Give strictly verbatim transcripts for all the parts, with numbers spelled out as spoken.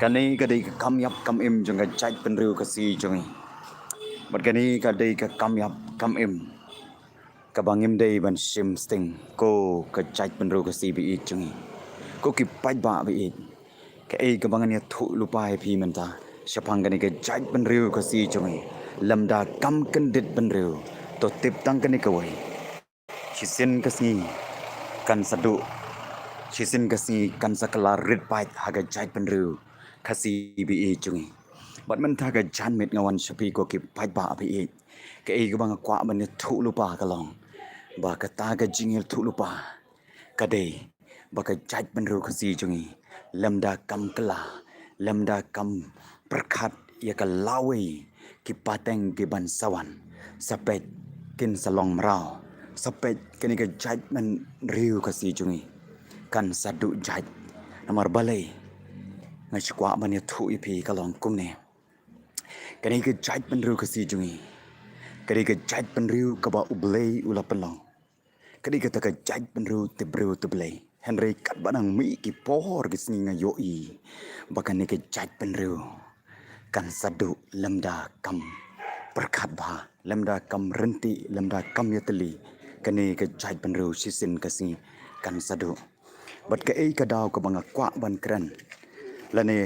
Kane ka dei ka kam ïap kam im jong ka jaitbynriew Khasi jong ngi. Bad kane ka dei ka kam ïap kam im kaba ngim dei ban shim sting, ko ka jaitbynriew Khasi ba ïeit jong ngi, ko ki paidbah ba ïeit. Kaei kaba ngan ïathuh lypa ïa phi mynta shaphang kane ka jaitbynriew Khasi jong ngi, lymda kam kyndit bynriew, to tip tang kane kawei: shisien ka sngi kan sa duh, shisien ka sngi kan sa kylla rit paid ha ka jaitbynriew Khasi ba ïeit jong ngi. Bad mynta ka janmiet nga wan sha phi, ko ki paidbah ba ïeit, kaei kaba nga kwah ban ïathuh lypa ka long ba kata ka jingïathuh lypa ka dei ba ka jaitbynriew Khasi jong ngi, lymda kam kylla, lymda kam pyrkhat ïa ka lawei, ki pateng ki ban sa wan, sa peit kin sa long mraw, sa peit kane ka jaitbynriew Khasi jong ngi kan sa duh jait. Namar balei nga shu kwah ban ïathuh ïa phi ka long kumne: kane ka jaitbynriew Khasi jong ngi ka dei ka jaitbynriew kaba U Blei u la pynlong. Ka dei kata ka jaitbynriew tip briew tip Blei. Hynrei katba nang mih ki por ki sngi nga ïohi ba kane ka jaitbynriew kan sa duh lymda kam pyrkhat bha, lymda kam ryntih, lymda kam ïatylli. Kane ka jaitbynriew shisien ka sngi kan sa duh. Bad kaei ka daw kaba nga kwah ban kren lane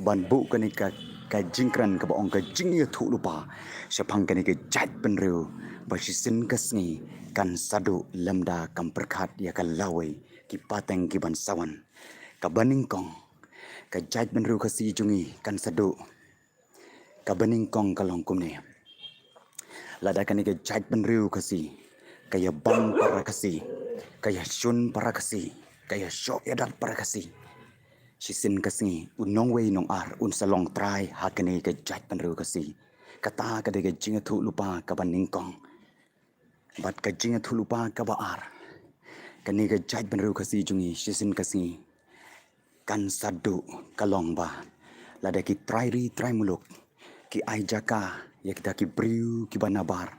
ban buh kane ka, ka jingkren kaba ong ka jingïathuh lypa shaphang kane ka jaitbynriew ba shisien ka sngi kan sa duh lymda kam pyrkhat ïa ka lawei, ki pateng ki ban sa wan. Kaba nyngkong, ka jaitbynriew Khasi jong ngi kan sa duh. Kaba nyngkong ka long kumne: lada kane ka jaitbynriew Khasi ka ïabam para Khasi, ka ïashun para Khasi, ka ïashoh ïadat para Khasi, shisien ka sngi u nongwei nongar un sa long trai ha kane ka jaitbynriew Khasi. Kata ka dei ka jingïathuh lypa kaba nyngkong. Bad ka jingïathuh lypa kaba ar, kane ka jaitbynriew Khasi jong ngi shisien ka sngi kan sa duh ka long ba lada ki trai ri trai muluk ki ai jaka ïa kita ki briew kiba nabar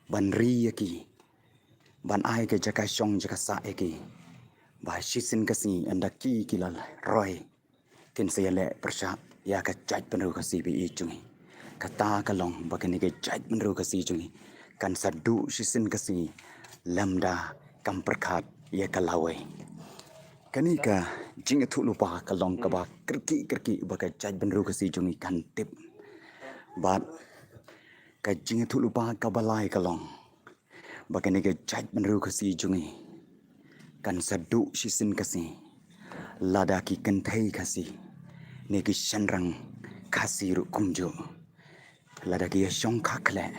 ban ri ïa ki, ban ai ka jaka shong jaka sah ïa ki, ba shisien ka sngi ynda ki ki la roi kin sa ïaleh pyrshah ïa ka jaitbynriew Khasi ba ïeit jong ngi. Kata ka long ba kane ka jaitbynriew Khasi jong ngi kan sa duh shisien ka sngi lymda kam pyrkhat ïa ka lawei. Kane ka jingïathuh lypa ka long kaba kyrkieh kyrkieh ba ka jaitbynriew Khasi jong ngi kan tip. Bad ka jingïathuh lypa kaba lai ka long ba kane ka jaitbynriew Khasi jong ngi kan sa duh shisien ka sngi lada ki kynthei Khasi ne ki shynrang Khasi ruh kumjuh, lada ki ïashongkha khleh,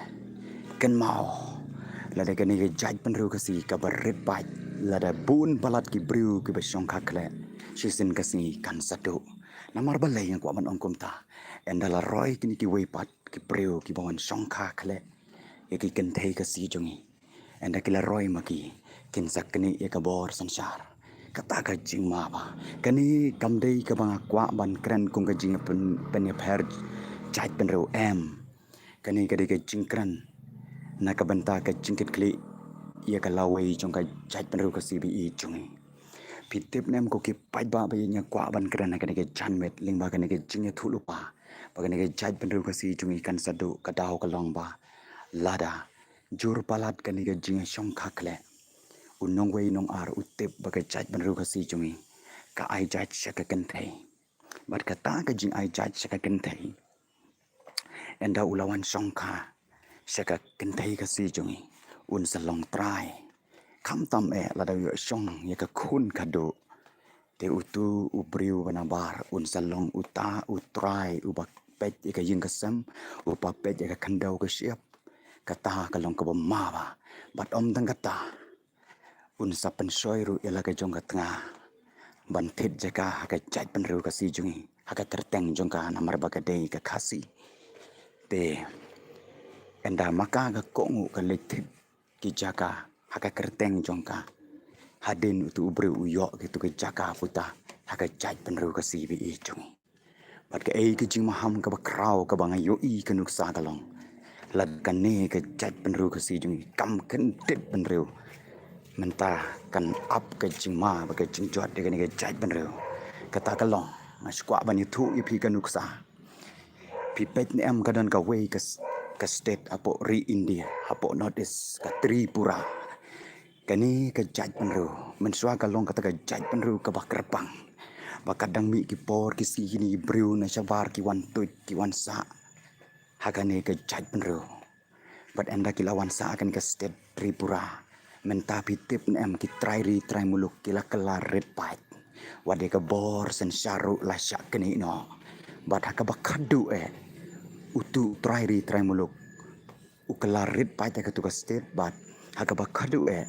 kynmaw, lada kane ka jaitbynriew Khasi kaba rit paid, lada bun palat ki briew kiba shongkha khleh, shisien ka sngi kan sa duh. Namar balei nga kwah ban ong kumta? Ynda la roi kine kiwei pat ki briew kiba wan shongkha khleh ïa ki kynthei Khasi jong ngi, ynda ki la roi ma ki, kin sa knieh ïa ka bor synshar. Kata ka jingma ba kane kam dei kaba nga kwah ban kren kum ka jingpyn, pynïapher jaitbynriew, em. Kane ka dei ka jingkren na ka bynta ka jingkitkhlieh ïa ka lawei jong ka jaitbynriew Khasi ba ïeit jong ngi. Phi tip ne em ko ki paidbah ba ïeit, nga kwah ban kren ha kane ka janmiet lyngba kane ka jingïathuh lypa ba kane ka jaitbynriew Khasi jong ngi kan sa duh, ka daw ka long ba lada jur palat kane ka jingïashongkha khleh, u nongwei nongar u tip ba ka jaitbynriew Khasi jong ngi ka ai jait sha ka kynthei. Bad kata ka jingai jait sha ka kynthei, ynda u la wan shongkha sha ka kynthei Khasi jong ngi, un sa long trai. Khamtam eh lada u ïoh shong ïa ka khun khadduh, te utu u briew ba nabar un sa long uta u trai uba peit ïa ka ïing ka sem, uba peit ïa ka khyndew ka shyiap. Kata ka long kaba ma ba, bad ym tang kata, un sa pynshoi ruh ïa la ka jong ka tnga ban thied jaka ha ka jaitbynriew Khasi jong ngi, ha ka kyrteng jong ka, namar ba ka dei ka Khasi. Te ynda ma ka ka kohnguh ka leit thied ki jaka ha ka kyrteng jong ka, hadien utu u briew u ïoh kito ki jaka puta ha ka jaitbynriew Khasi ba ïeit jong ngi. Bad kaei ka jingmaham kaba khraw kaba nga ïohi ka nuksa ka long, lada kane ka jaitbynriew Khasi jong ngi kam kyndit bynriew, mynta kan ap ka jingma bad ka jingjot ïa kane ka jaitbynriew. Kata ka long Nga shu kwah ban ïathuh ïa phi ka nuksa. Phi peit ne em, ka don kawei ka s-, ka state hapoh ri India, hapoh North East, ka Tripura. Kane ka jaitbynriew, mynshuwa ka long kata ka jaitbynriew kaba kyrpang. Ba ka dang mih ki por ki sngi kine ki briew na shabar ki wan tuid ki wan sah ha kane ka jaitbynriew. Bad ynda ki la wan sah ha kane ka state Tripura, mynta phi tip ne em, ki trai ri trai muluk ki la kylla rit paid. Wat ïa ka bor synshar ruh la shah knieh noh. Bad ha kaba khadduh eh, utu u trai ri trai muluk u kylla rit paid ha katu ka state, bad ha kaba khadduh eh,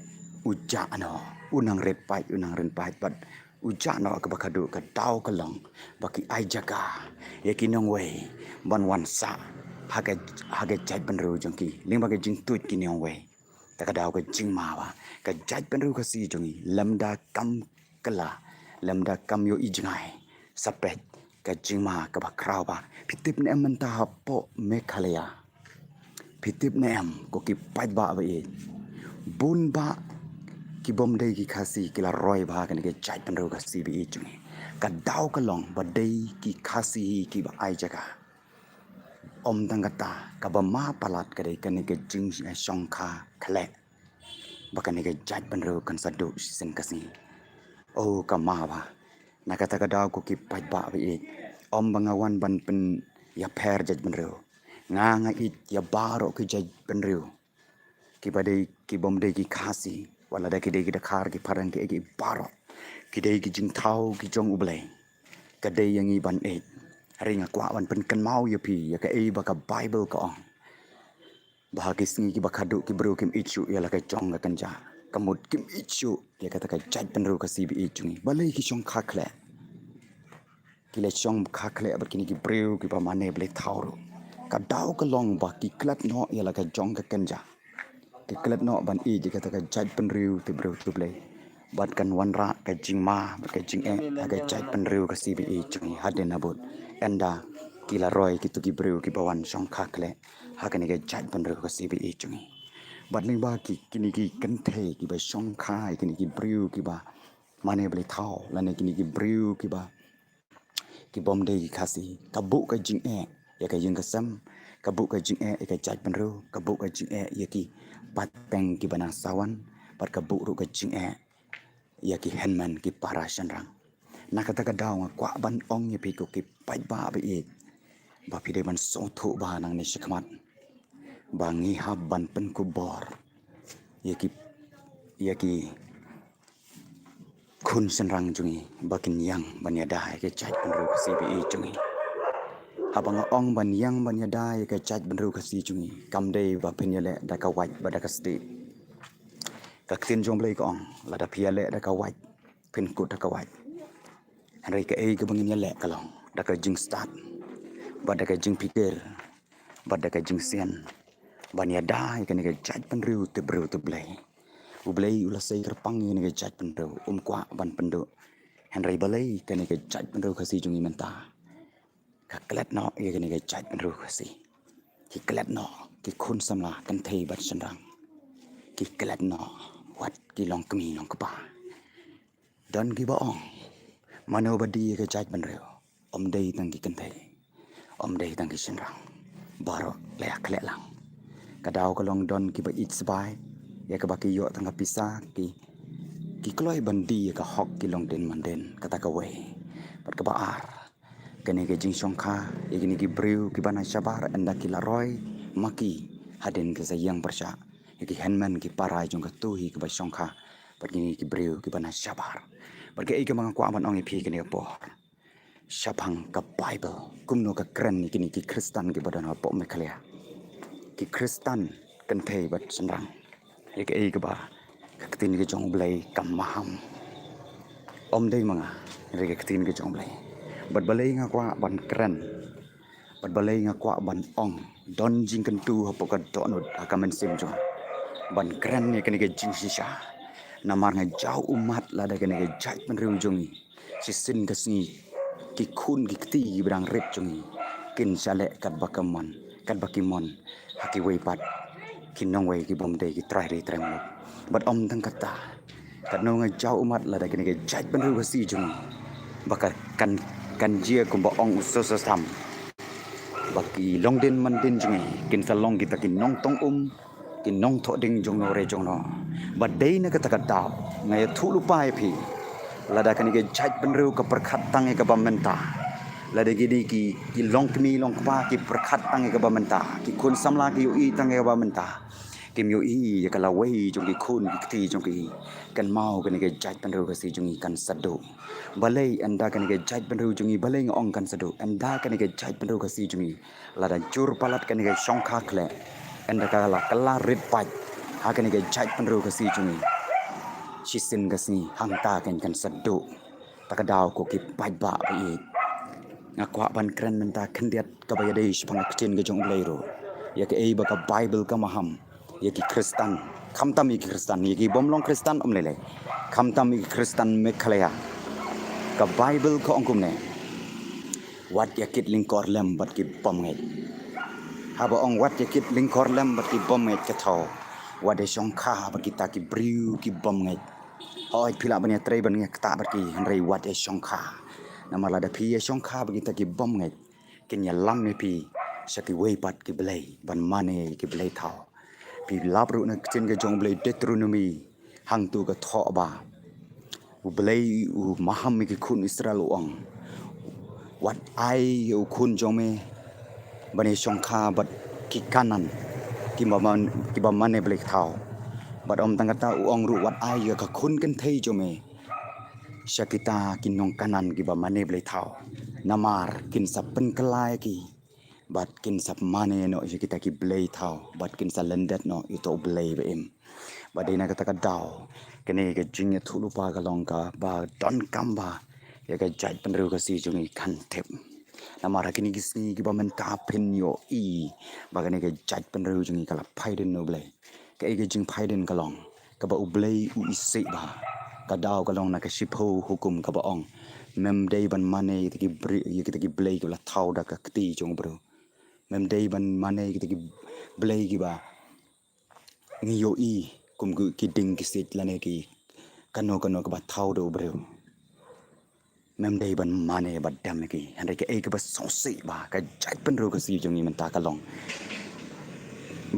u jah noh, u nang rit paid, u nang rit paid, bad u jah noh ha kaba khadduh. Ka daw ka long ba ki ai jaka ïa ki nongwei ban wan sah ha ka, ha ka jaitbynriew jong ki lyngba ka jingtuid ki nongwei. Te ka daw ka jingma ba ka jaitbynriew Khasi jong ngi lymda kam kylla, lymda kam ïohi jngai, sa peit ka jingma kaba khraw ba phi tip ne em mynta hapoh Meghalaya. Phi tip ne em ko ki paidbah ba ïeit, bun bah ki bym dei ki Khasi ki la roi bha ha kane ka jaitbynriew Khasi ba ïeit jong ngi. Ka daw ka long ba dei ki Khasi hi kiba ai jaka. Ym tang kata, kaba ma palat ka dei kane ka jingshongkha khleh ba kane ka jaitbynriew kan sa duh shisien ka sngi. Oh, ka ma ba na kata ka daw ko ki paidbah ba ïeit, ym ba nga wan ban pynïapher jaitbynriew. Nga, nga ïeit ïa baroh ki jaitbynriew, kiba dei, ki bym dei ki Khasi, wat lada ki dei ki Dkhar, ki Phareng, ki, ki baroh. Ki dei ki jingthaw ki jong U Blei. Ka dei ïa ngi ban ïeit. Hynrei nga kwah ban pynkynmaw ïa phi ïa kaei ba ka Baibl ka ong. Ba ha ki sngi kiba khadduh ki briew kim ïeit shuh ïa la ka jong ka kynja. Ka mut kim ïeit shuh ïa kata ka jaitbynriew Khasi ba ïeit jong ngi. Balei ki shongkha khleh? Ki la shongkha khleh bad kine ki briew kiba mane blei thaw ruh. Ka daw ka long ba ki klet noh ïa la ka jong ka kynja. Ki klet noh ban ïeit ïa kata ka jaitbynriew te briew te Blei. Bad kan wanrah ka jingma bad ka jingeh ha ka jaitbynriew Khasi ba ïeit jong ngi hadien habud. Ynda ki la roi kito ki briew kiba wan shongkha khleh ha kane ka jaitbynriew Khasi ba ïeit jong ngi. Bad lyngba ki, kine ki kynthei kiba shongkha, kine ki briew kiba mane blei thaw, lane kine ki briew kiba, ki bym dei ki Khasi, ka buh ka jingeh ïa ka ïing ka sem, ka buh ka jingeh ïa ka jaitbynriew, ka buh ka jingeh ïa ki pateng kiba nang sa wan, bad ka buh ruh ka jingeh ïa ki hynmen ki para shynrang. Na kata ka daw nga kwah ban ong ïa phi ko ki paidbah ba ïeit, ba phi dei ban sngewthuh bha nangne shakhmat ba ngi hap ban pynkup bor ïa ki, ïa ki khun shynrang jong ngi ba kin ïeng ban ïada ïa ka jaitbynriew Khasi ba ïeit jong ngi. Haba nga ong ban ïeng ban ïada ïa ka jaitbynriew Khasi jong ngi, kam dei ba phin ïaleh da ka wait bad da ka stieh. Ka ktien jong U Blei ka ong, lada phi ïaleh da ka wait, phin kut da ka wait. Hynrei kaei kaba ngin ïaleh ka long da ka jingstad, bad da ka jingpyrkhat, bad da ka jingsian, ban ïada ïa kane ka jaitbynriew te briew te Blei. U Blei u la sei kyrpang ïa kane ka jaitbynriew, um kwah ban pynduh. Hynrei balei kane ka jaitbynriew Khasi jong ngi mynta ka klet noh ïa kane ka jaitbynriew Khasi? Ki klet noh, ki khun samla kynthei bad shynrang. Ki klet noh wat ki longkmie longkpa. Don kiba ong, mano ba die ïa ka jaitbynriew? Ym dei tang ki kynthei, ym dei tang ki shynrang, baroh la ïa khleh lang. Ka daw ka long don kiba ïeit sbai ïa kaba ki ïoh tang ka pisa, ki, ki kloi ban die ïa ka hok ki longdien mandien, kata kawei. Bad kaba ar, kane ka jingshongkha ïa kine ki briew kiba na shabar, ynda ki la roi ma ki, hadien ki sa ïeng pyrshah ïa ki hynmen ki para jong katu hi kaba shongkha bad kine ki briew kiba na shabar. Bad kaei kaba nga kwah ban ong ïa phi kane ka por, shaphang ka Baibl, kumno ka kren ïa kine ki Khristan kiba don hapoh Meghalaya, ki Khristan kynthei bad shynrang, ïa kaei kaba ka ktien ka jong U Blei ka maham. Ym dei ma nga, hynrei ka ktien ka jong U Blei. Bad balei nga kwah ban kren, bad balei nga kwah ban ong, don jingkyntu hapoh ka dohnud ha ka mynsiem jong nga ban kren ïa kane ka jingshisha. Namar nga jaw ummat lada kane ka jaitbynriew jong ngi, shisien ka sngi, ki khun ki kti kiba dang rit jong ngi kin sa leh katba ka mon, katba ki mon ha kiwei pat ki nongwei ki bym dei ki trai ri trai muluk. Bad ym tang kata, katno nga jaw ummat lada kane ka jaitbynriew Khasi jong ngi ba ka kan kan jia kumba ong u Sosastam. Ba ki longdien mandien jong ngi kin sa long kita ki nongtong um, ki nongthoh ding jongno re jongno. Ba dei na kata ka daw nga ïathuh lypa ïa phi, lada kane ka jaitbynriew ka pyrkhat tang ïa kaba mynta, lada kine ki, ki longkmie longkpa ki pyrkhat tang ïa kaba mynta, ki khun samla ki ïohi tang ïa kaba mynta, kim ïohi ïa ka lawei jong ki khun ki kti jong ki, kynmaw kane ka jaitbynriew Khasi jong ngi kan sa duh. Balei ynda kane ka jaitbynriew jong ngi, balei nga ong kan sa duh? Ynda kane ka jaitbynriew Khasi jong ngi, lada jur palat kane ka shongkha khleh, ynda ka la kylla rit paid ha kane ka jaitbynriew Khasi jong ngi, shisien ka sngi hangta kan, kan sa duh. Ta ka daw ko ki paidbah ba ïeit, nga kwah ban kren mynta khyndiat kaba ïadei shaphang ka ktien ka jong U Blei ruh, ïa kaei ba ka Baibl ka maham ïa ki Khristan, khamtam ïa ki Khristan, ïa ki bym long Khristan ym lei lei, khamtam ïa ki Khristan Meghalaya. Ka Baibl ka ong kumne: Wat ïa kit lyngkor lem bad ki bymngeit. Haba ong wat ïa kit lyngkor lem bad ki bymngeit, ka thaw wat ïa shongkha bad kita ki briew ki bymngeit. Hooid, phi lah ban ïatrei ban ïaktah bad ki, hynrei wat ïa shongkha. Namar lada phi ïa shongkha bad kita ki bymngeit, kin ïalam ïa phi sha kiwei pat ki blei ban mane ïa ki blei thaw. Phi lap ruh na ka ktien ka jong U Blei, Deuteronomi, hangto ka thoh ba U Blei u maham ïa ki khun Israel, u ong: Wat ai ïa u khun jong me ban ïa shongkha bad ki Kanaan, kiba man, kiba mane blei thaw. Bad ym tang kata, u ong ruh: Wat ai ïa ka khun kynthei jong me sha kita ki nong Kanaan kiba mane blei thaw, namar kin sa pynkylla ïa ki bad kin sa mane noh ïa kita ki blei thaw, bad kin sa lyndet noh ïa uto U Blei ba im. Ba dei na kata ka daw, kane ka jingïathuhlypa ka long kaba donkam ba ïa ka jaitbynriew Khasi jong ngi kan tip. Namar ha kine ki sngi kiba mynta phin ïohi ba kane ka jaitbynriew jong ngi ka la phai dien na U Blei. Kaei ka jingphai dien ka long? Kaba U Blei u isih bha. Ka daw ka long na ka shiphew hukum kaba ong: Mem dei ban mane ïa kita ki bri-, ïa kita ki blei kiba la thaw da ka kti jong u briew. Mem dei ban mane ïa kita ki blei kiba ngi ïohi kum ki, ki dieng ki siej lane ki kano kano kaba thaw da u briew. Mem dei ban mane ba dem ïa ki. Hynrei kaei kaba sngewsih ba ka jaitbynriew Khasi jong ngi mynta ka long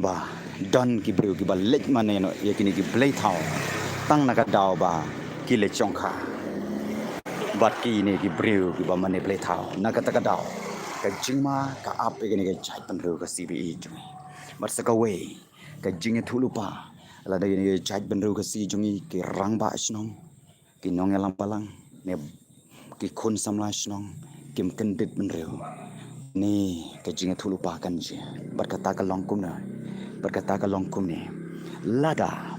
ba don ki briew kiba leit mane noh ïa kine ki blei thaw tang na ka daw ba ki leit shongkha bad kine ki briew kiba mane blei thaw. Na kata ka daw ka jingma ka ap ïa kane ka jaitbynriew Khasi ba ïeit jong ngi. Bad sa kawei ka jingïathuhlypa, lada kine ki jaitbynriew Khasi jong ngi, ki rangbah shnong, ki nongïalam balang, ne ki khun samla shnong kim kyndit bynriew, ne ka jingïathuhlypa kan jia. Bad kata ka long kumne, bad kata ka long kumne: Lada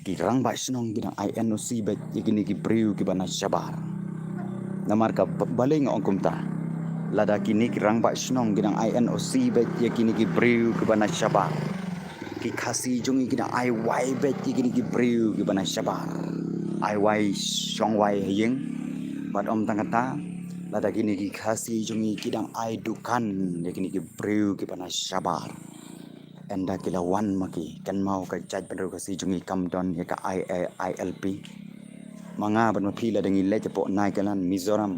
ki rangbah shnong ki dang ai N O C beit ïa kine ki briew kiba na shabar. Namar ka ba-, balei nga ong kumta? Lada kine ki rangbah shnong ki dang ai N O C beit ïa kine ki briew kiba na shabar, ki Khasi jong ngi ki dang ai wai beit ïa kine ki briew kiba na shabar, ai wai shong wai ha ïing. Bad ym tang kata, lada kine ki Khasi jong ngi ki dang ai dukan ïa kine ki briew kiba na shabar, ynda ki la wan ma ki, kynmaw ka jaitbynriew Khasi jong ngi kam don ïa ka I, I, I L P. Ma nga bad ma phi lada ngi leit hapoh Nagaland, Mizoram,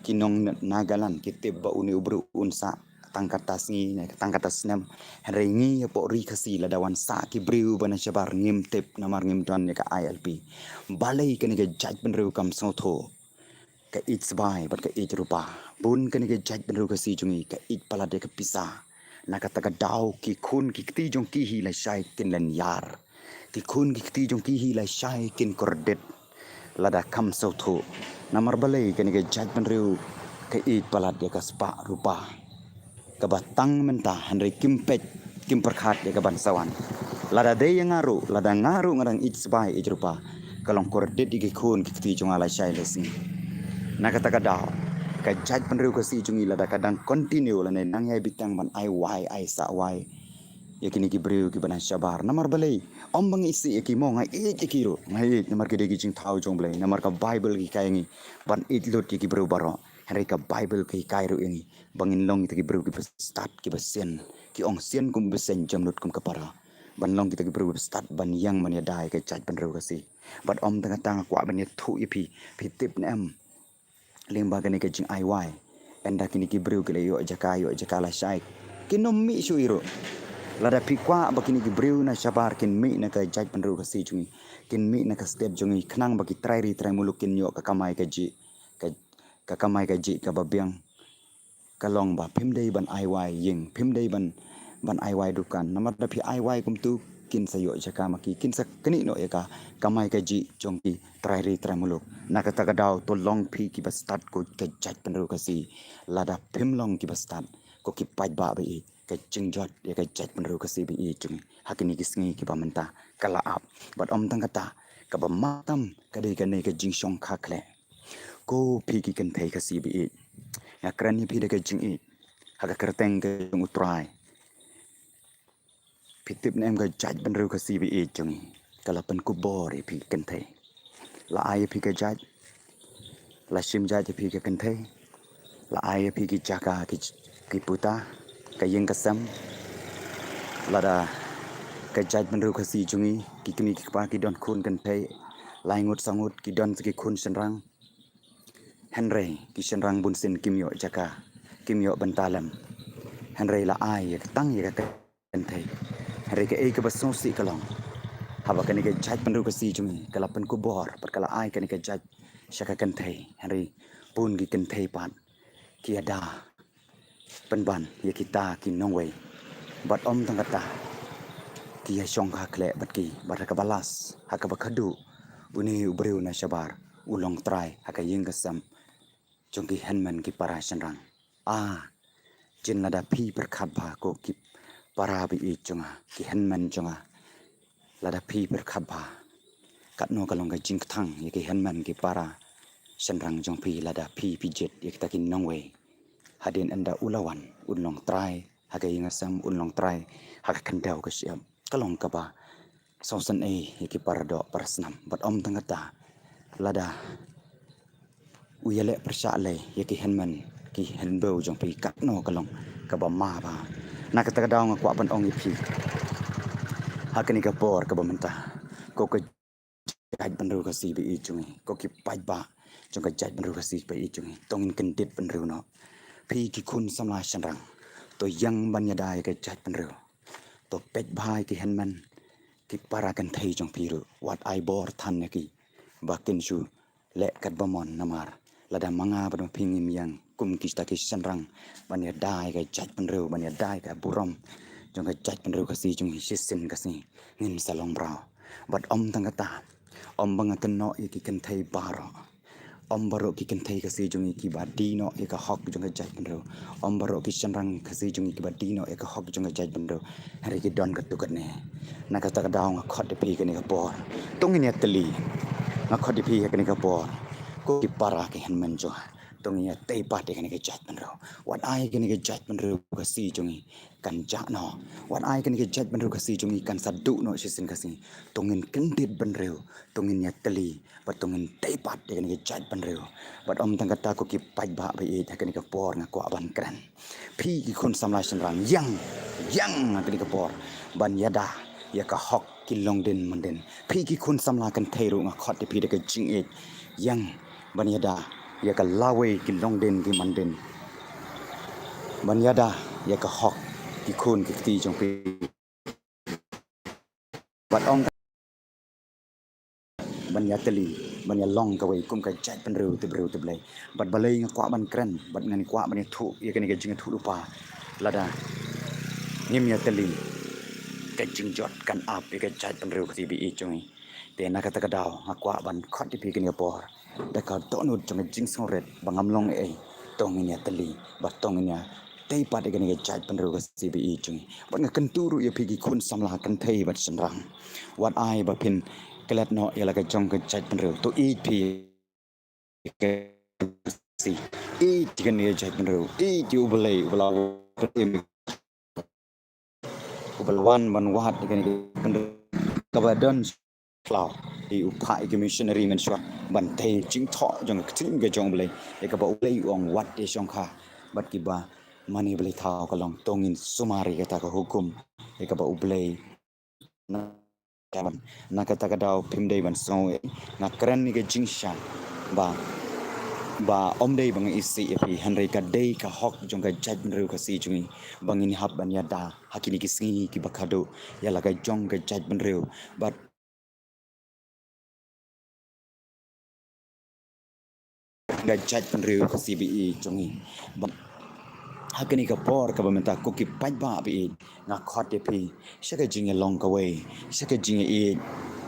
ki nong Nagaland ki tip ba une u briew un sah tang kata sngi ne tang kata snem. Hynrei ngi hapoh ri Khasi lada wan sah ki briew ba na shabar ngim tip namar ngim don ïa ka I L P. Balei kane ka jaitbynriew kam sngewthuh? Ka ïeit sbai bad ka ïeit rupa. Bun kane ka jaitbynriew Khasi jong ngi ka ïeit palat ïa ka pisa. Na kata ka daw ki khun ki kti jong ki hi lashai kin lynñiar. Ki khun ki kti jong ki hi lashai kin kordit lada kam sngewthuh. Namar balei? Kane ka jaitbynriew ka ïeit palat ïa ka spah rupa kaba tang mynta, hynrei kim peit, kim pyrkhat ïa ka ban sa wan. Lada dei ïa nga ruh, lada nga ruh nga dang ïeit sbai ïeit rupa, ka long kordit ïa ki khun ki kti jong nga lashai lasngi. Na kata ka daw ka jaitbynriew Khasi jong ngi lada ka dang continue lane nang ïai bteng ban ai wai ai sah wai ïa kine ki briew kiba na shabar. Namar balei? Ym ba nga isih ïa ki mo, nga ïeit ïa ki ruh, nga ïeit namar ki dei ki jingthaw jong U Blei. Namar ka Baibl ka hikai ïa ngi ban ïeit lut ïa ki briew baroh. Hynrei ka Baibl ka hikai ruh ïa ngi ba ngin long kita ki briew kiba stad, kiba sien, ki ong sien kum u bseiñ, jemnud kum ka para. Ban long kita ki briew kiba stad ban ïeng ban ïada ïa ka jaitbynriew Khasi. Bad ym tang kata, nga kwah ban ïathuh ïa phi, phi tip ne em, Lyngba kane ka jingai wai, ynda kine ki briew ki la ïoh jaka, ïoh jaka lashai, kin nym mih shuh ruh. Lada phi kwah ba kine ki briew na shabar kin mih na ka jaitbynriew Khasi jong ngi, kin mih na ka state jong ngi, khnang ba ki trai ri trai muluk kin ïoh ka kamai kajih, ka, ka kamai kajih kaba biang. Ka long ba phim dei ban ai wai ïing, phim dei ban, ban ai wai dukan. Namar da phi ai wai kumtu, kin sa ïoh jaka ma ki, kin sa knieh noh ïa ka kamai kajih jong ki trai ri trai muluk. Na kata ka daw, to long phi kiba stad ko ka jaitbynriew Khasi. Lada phim long kiba stad, ko ki paidbah ba ïeit, ka jingjot ïa ka jaitbynriew Khasi ba ïeit jong ngi ha kine ki sngi kiba mynta ka la ap. Bad ym tang kata, kaba mynta ka dei kane ka jingshongkha khleh. Ko phi ki kynthei Khasi ba ïeit, nga kren ïa phi da ka jingïeit ha ka kyrteng ka jong U Trai. Phi tip ne em, ka jaitbynriew Khasi ba ïeit jong ngi ka la pynkup bor ïa phi ki kynthei. La ai ïa phi ka jait, la shim jait ïa phi ki kynthei, la ai ïa phi ki jaka, ki, ki puta, ka ïing ka sem. Lada ka jaitbynriew Khasi jong ngi, ki kmie ki kpa ki don khun kynthei lai ngut saw ngut, ki don sa ki khun shynrang. Hynrei ki shynrang bunsien kim ïoh jaka, kim ïoh bynta lem. Hynrei la ai ïa ka tang ïa ka kynthei. Hynrei kaei kaba sngewsih ka long, haba kane ka jaitbynriew Khasi jong ngi ka la pynkup bor bad ka la ai kane ka jait sha ka kynthei, hynrei bun ki kynthei pat ki ïada pynban ïa kita ki nongwei. Bad ym tang kata, ki ïashongkha khleh bad ki, bad ha kaba last, ha kaba khadduh, une u briew na shabar u long trai ha ka ïing ka sem jong ki hynmen ki para shynrang. A, jin lada phi pyrkhat bha ko ki para ba ïeit jong nga, ki hynmen jong nga, lada phi pyrkhat bha, katno ka long ka jingkthang ïa ki hynmen ki para shynrang jong phi lada phi, phi jied ïa kita ki nongwei. Hadien ynda u la wan, un long trai ha ka ïing ka sem, un long trai ha ka khyndew ka shyiap. Ka long kaba sngewsynei ïa ki para doh para snam. Bad ym tang kata, lada u ïaleh pyrshah lei ïa ki hynmen ki hynbew jong phi, katno ka long kaba ma bha. Na kata ka daw nga kwah ban ong ïa phi ha kane ka por kaba mynta, ko ka jaitbynriew Khasi ba ïeit jong ngi, ko ki paidbah jong ka jaitbynriew Khasi ba ïeit jong ngi, to ngin kyndit bynriew noh. Phi ki khun samla shynrang, to ïeng ban ïada ïa ka jaitbynriew. To peit bha ïa ki hynmen ki para kynthei jong phi ruh, wat ai bor than ïa ki ba kin shu leh katba mon, namar lada ma nga bad ma phi ngim ïeng kum kita ki shynrang ban ïada ïa ka jaitbynriew, ban ïada ïa ka burom jong ka jaitbynriew Khasi jong ngi, shisien ka sngi ngin sa long mraw. Bad ym tang kata, ym ba nga kynnoh ïa ki kynthei baroh, ym baroh ki kynthei Khasi jong ngi kiba die noh ïa ka hok jong ka jaitbynriew, ym baroh ki shynrang Khasi jong ngi kiba die noh ïa ka hok jong ka jaitbynriew. Hynrei ki don katto katne. Na kata ka daw nga khot ïa phi kane ka por, to ngin ïatylli. Nga khot ïa phi ha kane ka por, ko ki para ki hynmen jong nga, to ngin ïatei pat ïa kane ka jaitbynriew. Wat ai kane ka jaitbynriew Khasi jong ngi kan jah noh. Wat ai kane ka jaitbynriew Khasi jong ngi kan sa duh noh shisien ka sngi. To ngin kyndit bynriew, to ngin ïatylli, bad to ngin tei pat ïa kane ka jaitbynriew. Bad ym tang kata, ko ki paidbah ba ïeit, ha kane ka por nga kwah ban kren. Phi ki khun samla shynrang, ïeng, ïeng ha kane ka por ban ïada ïa ka hok ki longdien mandien. Phi ki khun samla kynthei ruh nga khot ïa phi da ka jingïeit, ïeng ban ïada ïa ka lawei ki longdien ki mandien, ban ïada ïa ka hok ki khun ki kti jong phi. Bad ong ban ïatylli, ban ïalong kawei kum ka jaitbynriew te briew te Blei. Bad balei nga kwah ban kren, bad ngan kwah ban ïathuh ïa kane ka jingïathuhlypa. Lada ngim ïatylli, ka jingjot kan ap ïa ka jaitbynriew Khasi ba ïeit jong ngi. Te na kata ka daw nga kwah ban khot ïa phi kane ka por da ka dohnud jong ka jingsngewrit ba ngam long ei, to ngin ïatylli, bad to ngin ïa tei pat ïa kane ka jaitbynriew Khasi ba ïeit jong ngi. Bad nga kyntu ruh ïa phi ki khun samla kynthei bad shynrang, wat ai ba phin klet noh ïa la ka jong ka jaitbynriew. To ïeit phi Khasi, ïeit ïa kane ka jaitbynriew, ïeit ïa U Blei uba la, uba la wan ban wad ïa kane ka jaitbynriew kaba don khlaw. Te u phah ïa ki missionary mynshuwa ban tei jingthoh jong ka ktien ka jong U Blei, ïa kaba U Blei u ong wat ïashongkha bad kiba mane blei thaw. Ka long to ngin sumar ïa kata ka hukum ïa kaba U Blei. Na kata ka daw phim dei ban sngew ei, nga kren ïa ka jingshisha ba ba ym dei ba nga isih ïa phi, hynrei ka dei ka hok jong ka jaitbynriew Khasi jong ngi ba ngin hap ban ïada ha kine ki sngi kiba khadduh ïa la ka jong ka jaitbynriew. Bad ka jaitbynriew Khasi ba ïeit jong ngi. Bad ha kane ka por kaba mynta, ko ki paidbah ba ïeit, nga khot ïa phi sha ka jingïalong kawei, sha ka jingïaieit,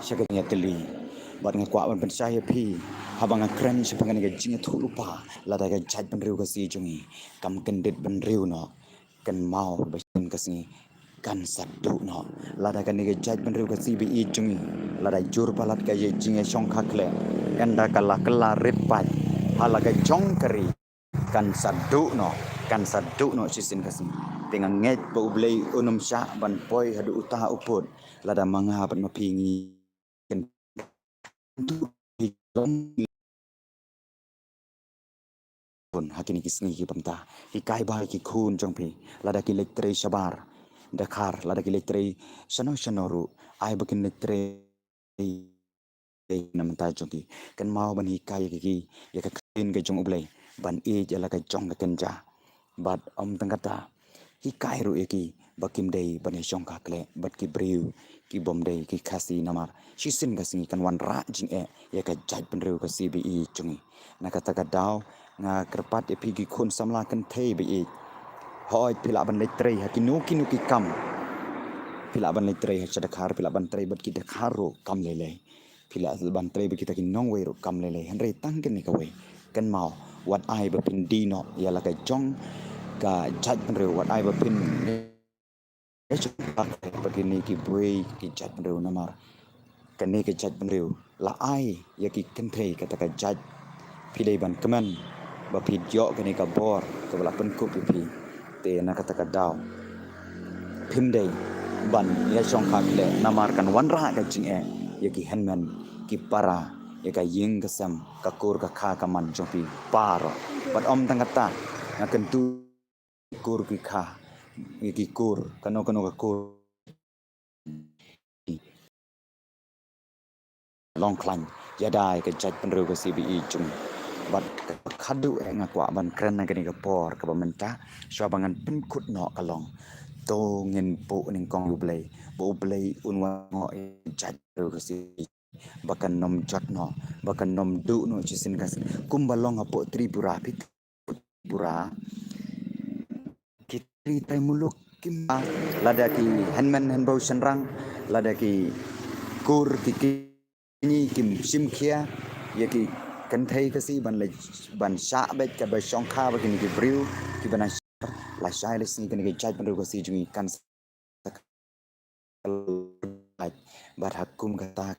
sha ka jingïatylli. Bad nga kwah ban pynshai ïa phi, haba nga kren shaphang kane ka jingïathuhlypa, lada ka jaitbynriew Khasi jong ngi kam kyndit bynriew noh, kynmaw ba shisien ka sngi kan sa duh noh. Lada kane ka jaitbynriew Khasi ba ïeit jong ngi, lada jur palat ka jingïashongkha khleh, ynda ka la kylla rit paid ha la ka jong ka ri, kan sa duh noh, kan sa duh noh shisien ka sngi. Te nga ngeit ba U Blei un ym shah ban poi haduh uta u pud lada ma nga bad ma phi ngi ha kine ki sngi kiba mynta. Hikai bha ïa ki khun jong phi, lada ki leit trei shabar dkhar, lada ki leit trei shano shano ruh, ai ba kin leit trei na bynta jong ki. Kynmaw ban hikai ïa ki, ïa ka ktien ka jong U Blei, ban ïeit ïa la ka jong ka kynja. Bad ym tang kata, hikai ruh ïa ki ba kim dei ban ïashongkha khleh bad ki briew ki bym dei ki Khasi, namar shisien ka sngi kan wanrah jingeh ïa ka jaitbynriew Khasi ba ïeit jong ngi. Na kata ka daw, nga kyrpad ïa phi ki khun samla kynthei ba ïeit, hooid, phi lah ban leit trei ha kino kino ki kam. Phi lah ban leit trei ha sha dkhar, phi lah ban trei bad ki dkhar ruh, kam lei lei. Phi lah ban trei bad kita ki nongwei ruh, kam lei lei. Hynrei tang kane kawei, kynmaw, wat ai ba phin die noh ïa la ka jong ka jaitbynriew, wat ai ba phin bad kine ki briew ki jaitbynriew, namar kane ka jaitbynriew la ai ïa ki kynthei kata ka jait. Phi dei ban kmen ba phi ïoh kane ka bor kaba la pynkup ïa phi. Te na kata ka daw, phim dei ban ïashongkha khleh, namar kan wanrah ka jingeh ïa ki hynmen ki para, ïa ka ïing ka sem, ka kur ka kha ka man jong phi baroh. Bad ym tang kata, nga kyntu kur ki kha, ïa ki kur, kano kano ka kur, long khlaiñ ïada ïa ka jaitbynriew Khasi ba ïeit jong ngi. Bad kaba khadduh eh nga kwah ban kren ha kane ka por kaba mynta, shuwa ba ngan pynkut noh ka long, to ngin buh nyngkong ïa U Blei, ba U Blei un wanrah ïa ka jaitbynriew Khasi ba kan ym jot noh, ba kan ym duh noh shisien ka sngi. Kumba long hapoh Tripura, phi Tripura, ki trai trai muluk kim, lada ki hynmen hynbew shynrang, lada ki kur ki kñi kim shim khia ïa ki kynthei Khasi ban leit, ban shah beit kaba shongkha bad kine ki briew kiba na shah, lashai lashisngi kane ka jaitbynriew Khasi jong ngi kan sa, bad ha kum kata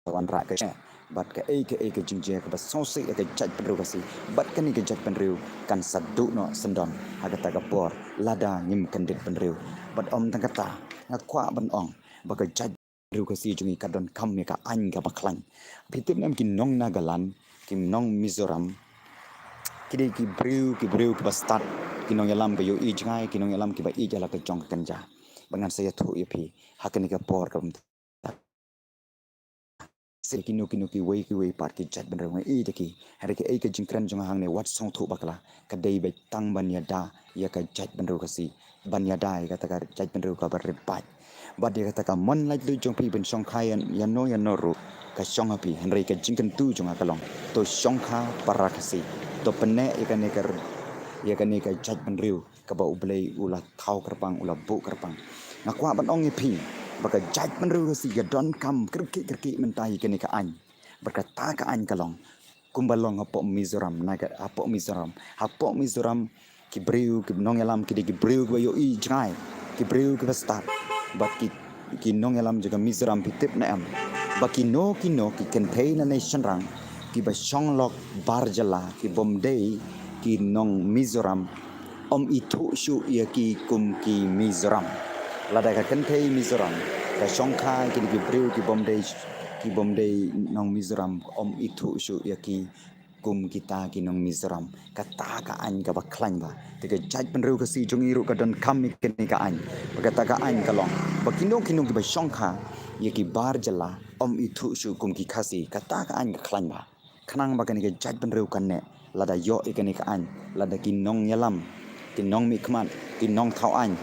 ka wanrah ka jingeh bad kaei kaei ka jingjia kaba sngewsih ïa ka jaitbynriew Khasi bad kane ka jaitbynriew kan sa duh noh syndon ha kata ka por lada ngim kyndit bynriew. Bad ym tang kata, nga kwah ban ong ba ka jaitbynriew Khasi jong ngi ka donkam ïa ka aiñ kaba khlaiñ. Phi tip ne em, ki nong Nagaland, ki nong Mizoram, ki dei ki briew, ki briew kiba stad, ki nongïalam ba ïohi jngai, ki nongïalam kiba ïeit ïa la ka jong ka kynja. Ba ngan sa ïathuh ïa phi ha kane ka por kaba mynta, se kino kino kiwei kiwei pat ki jaitbynriew nga ïeit ïa ki. Hynrei kaei ka jingkren jong nga hangne, wat sngewthuh bakla, ka dei beit tang ban ïada ïa ka jaitbynriew Khasi, ban ïada ïa kata ka jaitbynriew kaba rit paid. Bad ïa kata ka mon laitluid jong phi ban shongkha ïano ïano ruh, ka shong ha phi, hynrei ka jingkyntu jong nga ka long, to shongkha para Khasi, to pynneh ïa kane ka, ïa kane ka jaitbynriew kaba U Blei u la thaw kyrpang, u la buh kyrpang. Nga kwah ban ong ïa phi ba ka jaitbynriew Khasi ka donkam kyrkieh kyrkieh mynta ïa kane ka aiñ. Bad kata ka aiñ ka long kumba long hapoh Mizoram, na ka, hapoh Mizoram, hapoh Mizoram, ki briew, ki nongïalam, ki dei ki briew kiba ïohi jngai, ki briew kiba stad. Bad ki, ki nongïalam jong ka Mizoram, phi tip ne em ba kino kino ki kynthei lane shynrang kiba shong lok bar jylla, ki bym dei ki nong Mizoram, ym ithuh shuh ïa ki kum ki Mizoram. Lada ka kynthei Mizoram ka shongkha ïa kine ki briew ki bym dei, ki bym dei nong Mizoram, ym ithuh shuh ïa ki kum kita ki nong Mizoram. Kata ka aiñ kaba khlaiñ bha. Te ka jaitbynriew Khasi jong ngi ruh ka donkam ïa kane ka aiñ. Ba kata ka aiñ ka long ba kino kino kiba shongkha ïa ki bar jylla, ym ithuh shuh kum ki Khasi. Kata ka aiñ ka khlaiñ bha. Khnang ba kane ka jaitbynriew kan neh, lada ïoh ïa kane ka aiñ, lada ki nongïalam, ki nongmihkhmat, ki nongthaw aiñ,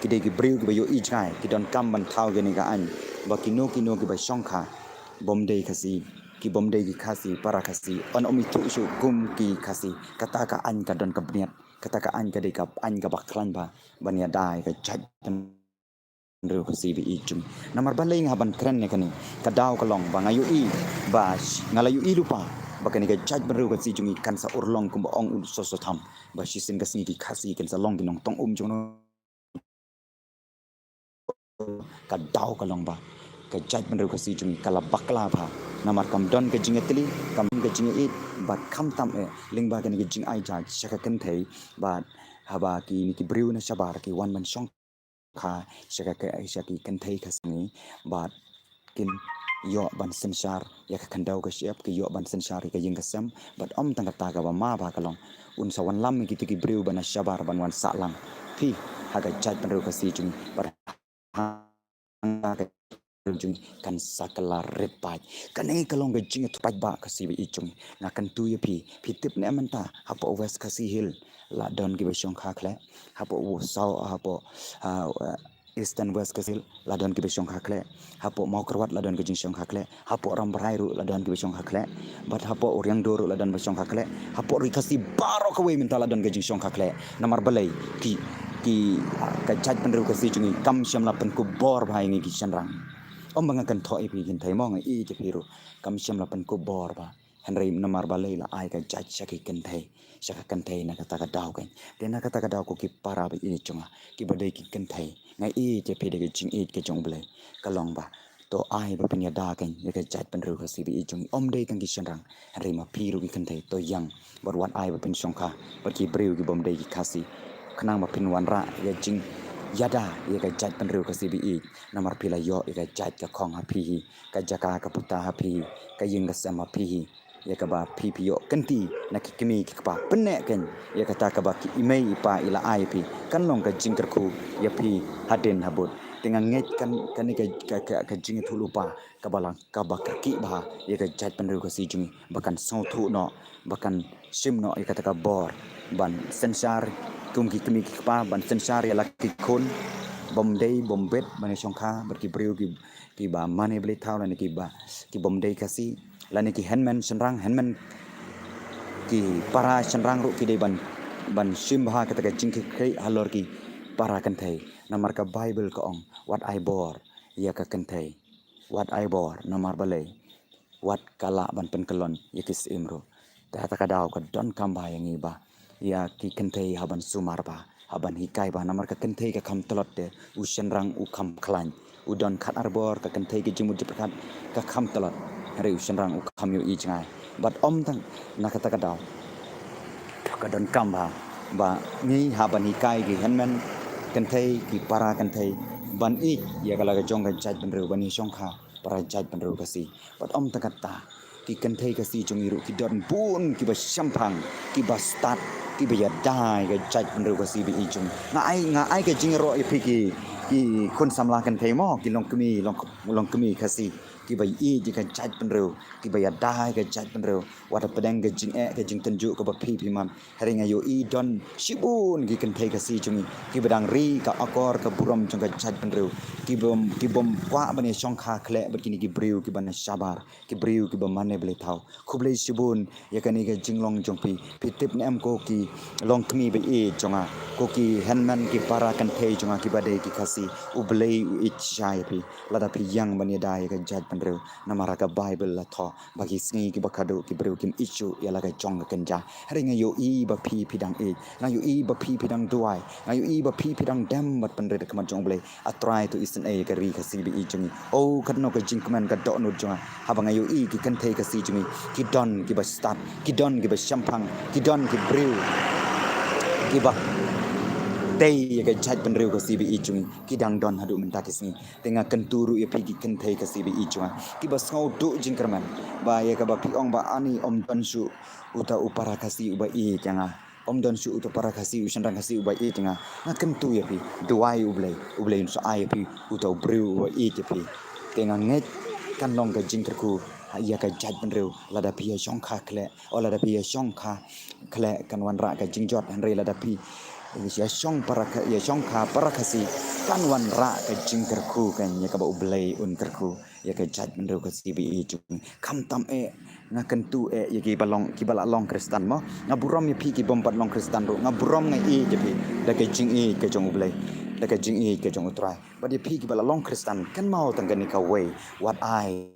ki dei ki briew kiba ïohi jngai, ki donkam ban thaw ïa kane ka aiñ, ba kino kino kiba shongkha bym dei Khasi, ki bym dei ki Khasi, para Khasi, yn ym ithuh shuh kum ki Khasi. Kata ka aiñ ka don ka bniat, kata ka aiñ ka dei ka aiñ kaba khlaiñ bha ban ïada ïa ka jaitbynriew Khasi ba ïeit jong ngi. Namar balei nga hap ban kren ïa kane? Ka daw ka long ba nga ïohi, ba sh-, nga la ïohi lypa ba kane ka jaitbynriew Khasi jong ngi kan sa urlong kumba ong u Soso Tham, ba shisien ka sngi ki Khasi kin sa long ki nongtong um jong ngi. Ka daw ka long ba ka jaitbynriew Khasi jong ngi ka la bakla bha. Namar kam don ka jingïatylli, kam don ka jingïaieit, bad khamtam eh lyngba kane ka jingai jait sha ka kynthei, bad haba kine ki briew na shabar ki wan ban shongkha sha ka, sha ki kynthei Khasi, bad kin ïoh ban synshar ïa ka khyndew ka shyiap, ki ïoh ban synshar ïa ka ïing ka sem, bad ym tang kata, kaba ma bha ka long, un sa wanlam ïa kito ki briew ba na shabar ban wan sah lang phi ha ka jaitbynriew Khasi jong ngi, bad ha ka jong ngi kan sa kylla rit paid. Kane ka long ka jingïathuh paidbah Khasi ba ïeit jong ngi. Nga kyntu ïa phi, phi tip ne em mynta hapoh West Khasi Hills la don kiba shongkha khleh, hapoh Saw, hapoh, ah, Eastern West Khasi Hills la don kiba shongkha khleh, hapoh Mawkyrwat la don ka jingshongkha khleh, hapoh Rambrai ruh la don kiba shongkha khleh, bad hapoh Riangdo ruh la don ba shongkha khleh, hapoh Ri Khasi baroh kawei mynta la don ka jingshongkha khleh. Namar balei? Ki, ki, ka jaitbynriew Khasi jong ngi kam shym la pynkupbor bha ïa ngi ki shynrang. Ym ba nga kynthoh ïa phi kynthei mo, nga ïeit ïa phi ruh, kam shym la pynkupbor bha. Hynrei namar balei la ai ka jait sha ki kynthei, sha ka kynthei na kata ka daw keiñ? Te na kata ka daw ko ki para ba ïeit jong nga, kiba dei ki kynthei, nga ïeit ïa phi da ka jingïeit ka jong U Blei. Ka long ba to ai ba phin ïada keiñ ïa ka jaitbynriew Khasi ba ïeit jong ngi. Ym dei tang ki shynrang, hynrei ma phi ruh ki kynthei, to ïeng bad wat ai ba phin shongkha bad ki briew ki bym dei ki Khasi, khnang ba phin wanrah ïa ka jingïada ïa ka jaitbynriew Khasi ba ïeit. Namar phi la ïoh ïa ka jait ka khong ha phi hi, ka jaka ka puta ha phi hi, ka ïing ka sem ha phi hi, ïa kaba phi phi ïoh kynti na ki kmie ki kpa. Pynneh keiñ ïa kata kaba ki i mei i pa i la ai ïa phi, kan long ka jingkyrkhu ïa phi hadien habud. Te nga ngeit kan, kane ka, ka, ka, ka jingïathuhlypa kaba la, kaba kyrkieh bha ïa ka jaitbynriew Khasi jong ngi, ba kan sngewthuh noh, ba kan shim noh ïa kata ka bor ban synshar kum ki kmie ki kpa, ban synshar ïa la ki khun, bym dei bym bit ban ïashongkha bad ki briew ki, kiba mane blei thaw, lane kiba, ki bym dei Khasi, lane ki hynmen shynrang, hynmen ki para shynrang ruh ki dei ban, ban shim bha kata ka jingkitkhlieh halor ki para kynthei. Namar ka Baibl ka ong, wat ai bor ïa ka kynthei. Wat ai bor, namar balei? Wat ka lah ban pynkyllon ïa ki syiem ruh. Te ha kata ka daw ka donkam bha ïa ngi ba ïa ki kynthei hap ban sumar bha, hap ban hikai bha, namar ka kynthei ka kham tlot te, u shynrang u kham khlaiñ. U don khatar bor, ka kynthei ka jingmut jingpyrkhat ka kham tlot, hynrei u shynrang u kham ïohi jngai. Bad ym tang na kata ka daw, ka donkam bha ba ngi hap ban hikai ki hynmen kynthei, ki para kynthei ban ïeit ïa ka la ka jong ka jaitbynriew, ban ïashongkha para jaitbynriew Khasi. Bad ym tang kata, ki kynthei Khasi jong ngi ruh ki don bun kiba shemphang, kiba stad, kiba ïada ïa ka jaitbynriew Khasi ba ïeit jong ngi. Nga ai, nga ai ka jingïaroh ïa phi ki, ki khun samla kynthei mo, ki longkmie, long, longkmie Khasi, kiba ïeit ïa ka jaitbynriew, kiba ïada ïa ka jaitbynriew. Wat hapdeng ka jingeh ka jingtynjuh kaba phi phi man, hynrei nga ïohi don shibun ki kynthei Khasi jong ngi kiba dang ri ka akor ka burom jong ka jaitbynriew, ki bym, ki bym kwah ban ïashongkha khleh bad kine ki briew kiba na shabar, ki briew kiba mane blei thaw. Khublei shibun ïa kane ka jinglong jong phi. Phi tip ne em ko ki longkmie ba ïeit jong nga, ko ki hynmen ki para kynthei jong nga kiba dei ki Khasi, U Blei u ïeit shisha ïa phi lada phi ïeng ban ïada ïa ka jaitbynriew. Namar ha ka Baibl la thoh ba ki sngi kiba khadduh ki briew kim ïeit shuh ïa la ka jong ka kynja. Hynrei nga ïohi ba phi phi dang ïeit, nga ïohi ba phi phi dang duwai, nga ïohi ba phi phi dang dem bad pynrit ha khmat jong U Blei. A Trai to isynei ïa ka ri Khasi ba ïeit jong ngi. O katno ka jingkmen ka dohnud jong nga haba nga ïohi ki kynthei Khasi jong ngi ki don kiba stad, ki don kiba shemphang, ki don ki briew kiba tei ïa ka jaitbynriew Khasi ba ïeit jong ngi, ki dang don haduh mynta ki sngi. Te nga kyntu ruh ïa phi ki kynthei Khasi ba ïeit jong nga kiba sngewduh jingkyrmen, ba ïa kaba phi ong ba ani ym don shuh uta u para Khasi uba ïeit ïa nga, ym don shuh uta u para Khasi, u shynrang Khasi uba ïeit ïa nga. Nga kyntu ïa phi, duwai U Blei, U Blei un sa ai ïa phi uta u briew uba ïeit ïa phi. Te nga ngeit kan long ka jingkyrkhu ïa ka jaitbynriew. Lada phi ïa shongkha khleh, o lada phi ïa shongkha khleh kan wanrah ka jingjot, hynrei lada phi ïa shong para Kha-, ïa shongkha para Khasi kan wanrah ka jingkyrkhu, kan ïa kaba U Blei un kyrkhu ïa ka jaitbynriew Khasi ba ïeit jong ngi. Khamtam eh nga kyntu eh ïa kiba long, kiba la long Khristan mo. Nga burom ïa phi kibym pat long Khristan ruh, nga burom, nga ïeit ïa phi da ka jingïeit ka jong U Blei, da ka jingïeit ka jong U Trai. Bad ïa phi kiba la long Khristan, kynmaw tang kane kawei, wat ai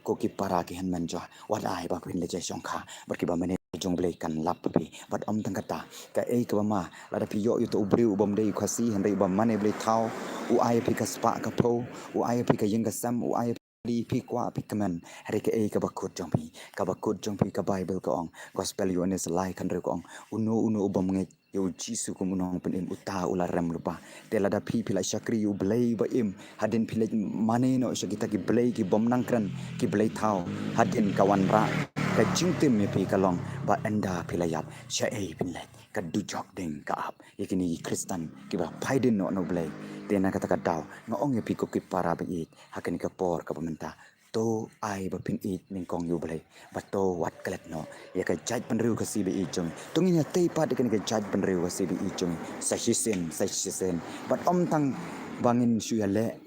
ko ki para ki hynmen jong nga, wat ai ba phin leit ïa shongkha bad kiba mynne jong U Blei kan lap ïa phi. Bad ym tang kata, kaei kaba ma, lada phi ïoh ïa uto u briew ubym dei u Khasi, hynrei uba mane blei thaw, u ai ïa phi ka spah ka phew, u ai ïa phi ka ïing ka sem, u ai ïa phi, phi kwah phi kmen, hynrei kaei kaba kut jong phi? Kaba kut jong phi, ka Baibl ka ong, Gospel Ïoannis lai khathynriew ka ong, uno uno ubym ngeit ïa U Jisu kum U Nongpynim, uta u la rem lypa. Te lada phi, phi la shakri ïa U Blei ba im, hadien phi leit mane noh sha kita ki blei kibym nang kren, ki blei thaw, hadien ka wanrah ka jingtim ïa phi ka long ba ynda phi la ïap, shaei phin leit? Ka dujok ding ka ap ïa kine ki Khristan kiba phai dien noh na U Blei. Te na kata ka daw nga ong ïa phi ko ki para ba ïeit, ha kane ka por kaba mynta, to ai ba phin ïeit nyngkong ïa U Blei, bad to wat klet noh ïa ka jaitbynriew Khasi ba ïeit jong ngi. To ngin ïatei pat ïa kane ka jaitbynriew Khasi ba ïeit jong ngi sa shisien, sa shisien. Bad ym tang ba ngin shu ïaleh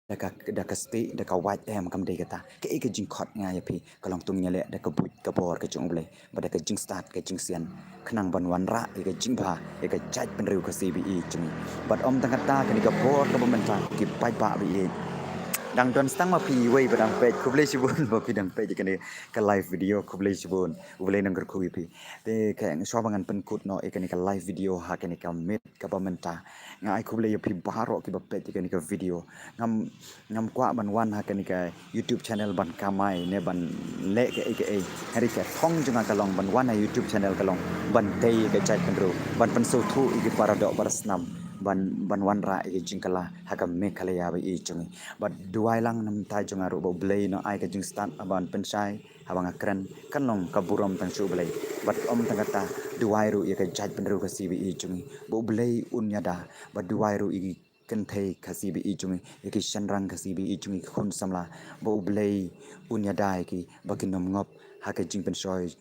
da ka, da ka stieh, da ka wait, em, kam dei kata. Kaei ka jingkhot nga ïa phi ka long to ngin ïaleh da ka buit ka bor ka jong U Blei, bad da ka jingstad ka jingsian, khnang ban wanrah ïa ka jingbha ïa ka jaitbynriew Khasi ba ïeit jong ngi. Bad ym tang kata, kane ka por kaba mynta, ki paidbah ba ïeit, dang don tang ma phi wei ba dang peit, khublei shibun ba phi dang peit ïa kane ka live video, khublei shibun. U Blei un kyrkhu ïa phi. Te ka, shuwa ba ngan pynkut noh ïa kane ka live video ha kane ka miet kaba mynta, nga ai khublei ïa phi baroh kiba peit ïa kane ka video. Ngam, ngam kwah ban wan ha kane ka YouTube channel ban kamai ne ban leh kaei kaei. Hynrei ka thong jong nga ka long ban wan ha YouTube channel ka long ban tei ïa ka jaitbynriew, ban pynsngewthuh ïa ki para doh para snam, ban, ban wanrah ïa ka jingkylla ha ka Meghalaya ba ïeit jong ngi. Bad duwai lang na bynta jong nga ruh ba U Blei un ai ka jingstad ban pynshai, haba nga kren kan long ka burom tang sha U Blei. Bad ym tang kata, duwai ruh ïa ka jaitbynriew Khasi ba ïeit jong ngi ba U Blei un ïada, bad duwai ruh ïa ki kynthei Khasi ba ïeit jong ngi, ïa ki shynrang Khasi ba ïeit jong ngi, ki khun samla, ba U Blei un ïada ïa ki ba kin ym ngop ha ka jingpynshoi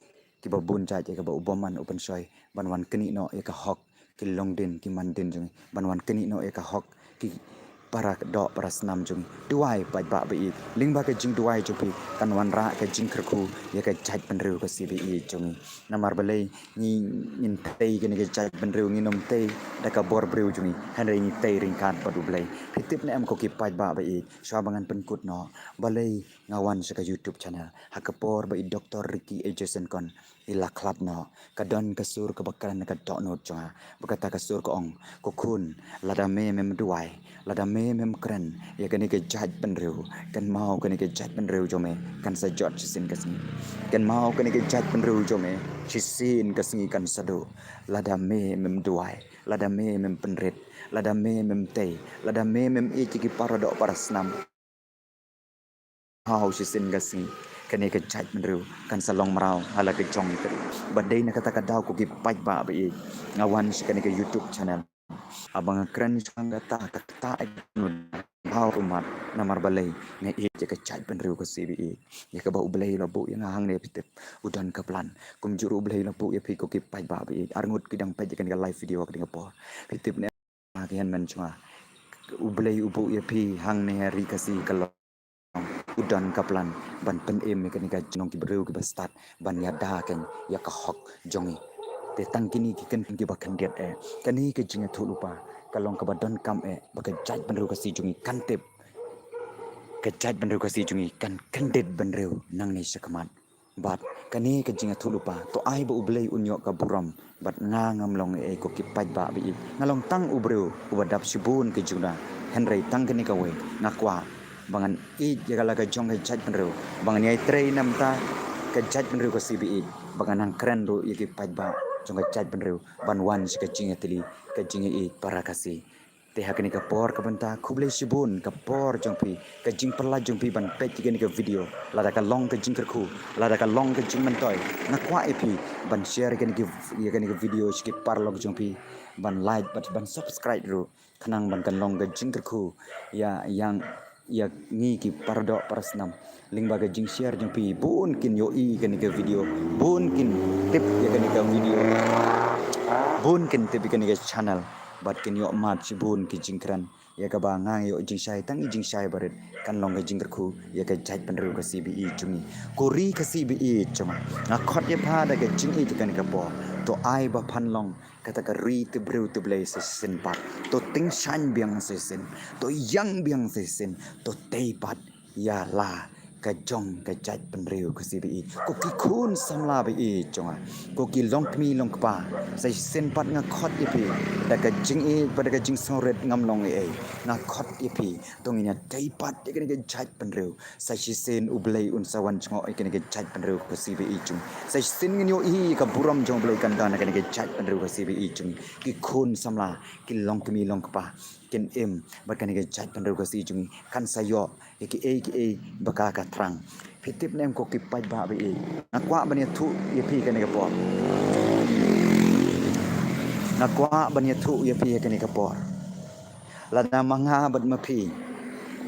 kiba bun jait ïa kaba u bymman u pynshoi, ban wan knieh noh ïa ka hok ki longdien ki mandien jong ngi, ban wan knieh noh ïa ka hok ki para doh para snam jong ngi. Duwai paidbah ba ïeit, lyngba ka jingduwai jong phi kan wanrah ka jingkyrkhu ïa ka jaitbynriew Khasi ba ïeit jong ngi. Namar balei? Ngi, ngin tei kane ka jaitbynriew, ngin ym tei da ka bor briew jong ngi, hynrei ngi tei ryngkat bad U Blei. Phi tip ne em ko ki paidbah ba ïeit, shuwa ba ngan pynkut noh, balei nga wan sha ka YouTube channel? Ha ka por ba i Doktor Ricky A J Syngkon i la khlad noh, ka don ka sur kaba kren na ka dohnud jong nga, ba kata ka sur ka ong, ko khun, lada me mem duwai, lada me mem kren ïa kane ka jaitbynriew, kynmaw kane ka jaitbynriew jong me kan sa jot shisien ka sngi. Kynmaw kane ka jaitbynriew jong me, shisien ka sngi kan sa duh. Lada me mem duwai, lada me mem pynrit, lada me mem tei, lada me mem ïeit ïa ki para doh para snam, kynmaw shisien ka sngi kane ka jaitbynriew kan sa long mraw ha la ka jong ka ri. Bad dei na kata ka daw ko ki paidbah ba ïeit, nga wan sha kane ka YouTube channel. Haba nga kren shuwa kata, kata, kata, kynmaw ruh mat, namar balei? Nga ïeit ïa ka jaitbynriew Khasi ba ïeit, ïa kaba U Blei u la buh ïa nga hangne, phi tip, u don ka plan. Kumjuh ruh U Blei u la buh ïa phi ko ki paidbah ba ïeit, arngut ki dang peit ïa kane ka live video ha kane ka por. Phi tip ne, ha ki hynmen jong nga, U Blei u buh ïa phi hangne ha ri Khasi ka long, u don ka plan ban pynim ïa kane ka jingïaid ki briew kiba stad ban ïada keiñ ïa ka hok jong ngi. Te tang kine ki kyntien kiba khyndiat eh, kane ka jingïathuhlypa ka long kaba donkam eh ba ka jaitbynriew Khasi jong ngi kan tip, ka jaitbynriew Khasi jong ngi kan kyndit bynriew nangne shakhmat. Bad kane ka jingïathuhlypa, to ai ba U Blei un ïoh ka burom. Bad nga ngam long ei ei ko ki paidbah ba ïeit, nga long tang u briew uba dap shibun ki jingduna, hynrei tang kane kawei nga kwah ba ngan ïeit ïa ka la ka jong ka jaitbynriew, ba ngan ïai trei na bynta ka jaitbynriew Khasi ba ïeit, ba ngan nang kren ruh ïa ki paidbah jong ka jaitbynriew ban wan sha ka jingïatylli, ka jingïeit para Khasi. Te ha kane ka por kaba mynta, khublei shibun ka por jong phi, ka jingpyllait jong phi ban peit ïa kane ka video. Lada ka long ka jingkyrkhu, lada ka long ka jingmyntoi, nga kwah ïa phi ban share ïa kane ka, ïa kane ka video sha ki paralok jong phi, ban like bad ban subscribe ruh, khnang ban kan long ka jingkyrkhu ïa ïa ïa ngi ki paradoh parasnam. Lyngba ka jingshare jong phi, bun kin ïohi ïa kane ka video, bun kin tip ïa kane ka video, bun kin tip ïa kane ka channel, bad kin ïoh mad shibun ki jingkren. Ïa kaba nga ïoh jingshai, tang i jingshai barit, kan long ka jingkyrkhu ïa ka jaitbynriew ka C B E jong ngi. Ko ri ka C B E jong nga, nga khot ïa pha da ka jingïeit ïa kane ka por. To ai ba phan long kata ka ri te briew te Blei sa shisien pat. To tyngshaiñ biang sa shisien, to ïeng biang sa shisien, to tei pat ïa la ka jong ka jaitbynriew ka C B E. Ko ki khun samla ba ïeit jong nga, ko ki longkmie longkpa, sa shisien pat nga khot ïa phi da ka jingïeit bad da ka jingsngewrit, ngam long ei ei, nga khot ïa phi. To ngin ïa tei pat ïa kane ka jaitbynriew. Sa shisien U Blei un sa wan jngoh ïa kane ka jaitbynriew ka C B E jong ngi. Sa shisien ngin ïohi ïa ka burom jong U Blei kan don ha kane ka jaitbynriew ka C B E jong ngi. Ki khun samla, ki longkmie longkpa, kin im bad kane ka jaitbynriew ka C B E jong ngi. Kan sa ïoh ïa kiei kiei ba ka ka thrang. Phi tip ne em ko ki paidbah ba ïeit, nga kwah ban ïathuh ïa phi kane ka por. Nga kwah ban ïathuh ïa phi ïa kane ka por. Lada ma nga bad ma phi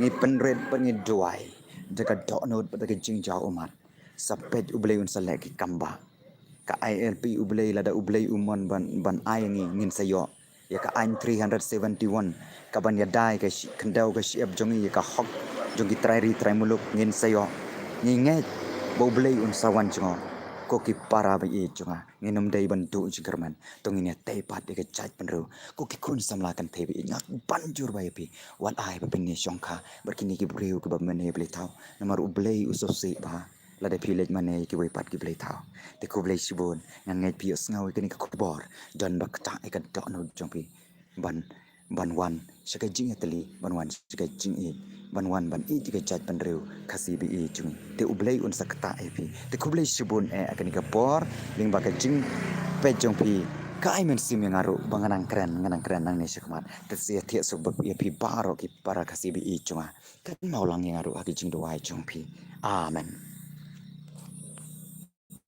ngi pynrit bad ngi duwai da ka dohnud bad da ka jingjaw ummat, sa peit U Blei un sa leh ki kam ba ka I L P. U Blei, lada U Blei u mon ban, ban ai ngi, ngin sa ïoh ïa ka aiñ three hundred seventy-one, ka ban ïada ïa ka shi-, khyndew ka shyiap jong ngi, ïa ka hok jong ki trai ri trai muluk, ngin sa ïoh. Ngi ngeit ba U Blei un sa wan jngoh. Ko ki para ba ïeit jong nga, ngin ym dei ban duh jingkyrmen. To ngin ïa tei pat ïa ka jaitbynriew. Ko ki khun samla kynthei ba ïeit, nga ban jur ba ïa phi, wat ai ba phin ïa shongkha bad kine ki briew kiba mane blei thaw. Namar U Blei u sngewsih bha lada phi leit mane ïa kiwei pat ki blei thaw. Te khublei shibun, nga ngeit phi ïohsngew ïa kane ka khubor. Don ba ktah ïa ka dohnud jong phi ban, ban wan sha ka jingïatylli, ban wan sha ka jingïeit, ban wan ban ïeit ïa ka jaitbynriew ka C B E jong ngi. Te U Blei un sa ktah ïa phi. Te khublei shibun eh ha kane ka por, lyngba ka jingpeit jong phi, ka ai mynsiem ïa nga ruh ba ngan nang kren, ngan nang kren nangne shakhmat. Te sa ïathiah suk ba ïa phi baroh ki para ka C B E jong nga. Kynmaw lang ïa nga ruh ha ki jingduwai jong phi. Amen.